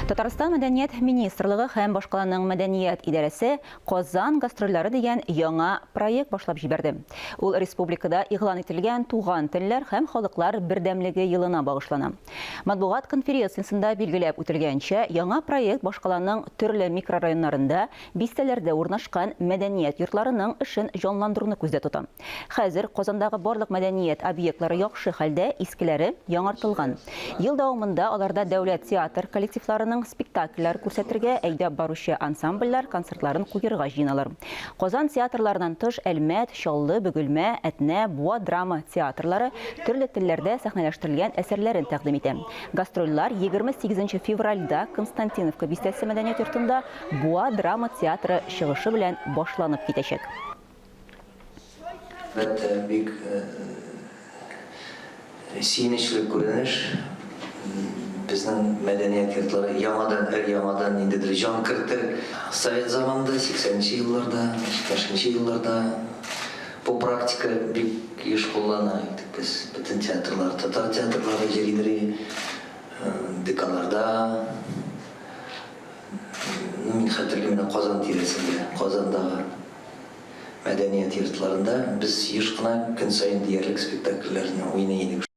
Татарстан Мәдәният министрлыгы һәм башкаланың мәдәният идарәсе Казан гастрольләре дигән яңа проект башлап җибәрде. Ул республикада игълан ителгән Туган телләр һәм халыклар бердәмлеге елына багышлана. Матбугат конференциясендә билгеләп үтелгәнчә, яңа проект башкаланың төрле микрорайоннарында, бистәләрдә урнашкан мәдәният йортларының эшен җанландыруны күздә тота. Хәзер Казандагы барлык мәдәният объектлары яхшы хәлдә, искеләре яңартылган. Ел дәвамында аларда дәүләт театр коллективларының спектакльләр күрсәтергә, әйдәп баручы ансамбльләр концертларын куерга җыеналар. Казан театрларыннан тыш, Әлмәт, Чаллы, Бөгелмә, Әтнә, Буа драма театрлары төрле телләрдә сәхнәләштерелгән әсәрләрен тәкъдим итә. Гастрольләр 28 нче февральдә Константиновка бистәсе мәдәният йортында Буа драма театры чыгышы белән башланып китәчәк. Әлбәттә, бик сөенечле күренеш. Безнең мәдәният йортлары яңадан, өр-яңадан ниндидер җан кертер. Совет заманында, 80 нче елларда, 70 нче елларда бу практика бик еш куллана идек без. Бөтен театрлар, татар театрлары җөридер, ДКларда. Ну, мин хәтерлим, менә Казан тирәсендә, Казандагы мәдәният йортларында без еш кына көн саен диярлек спектакльләрне уйный идек.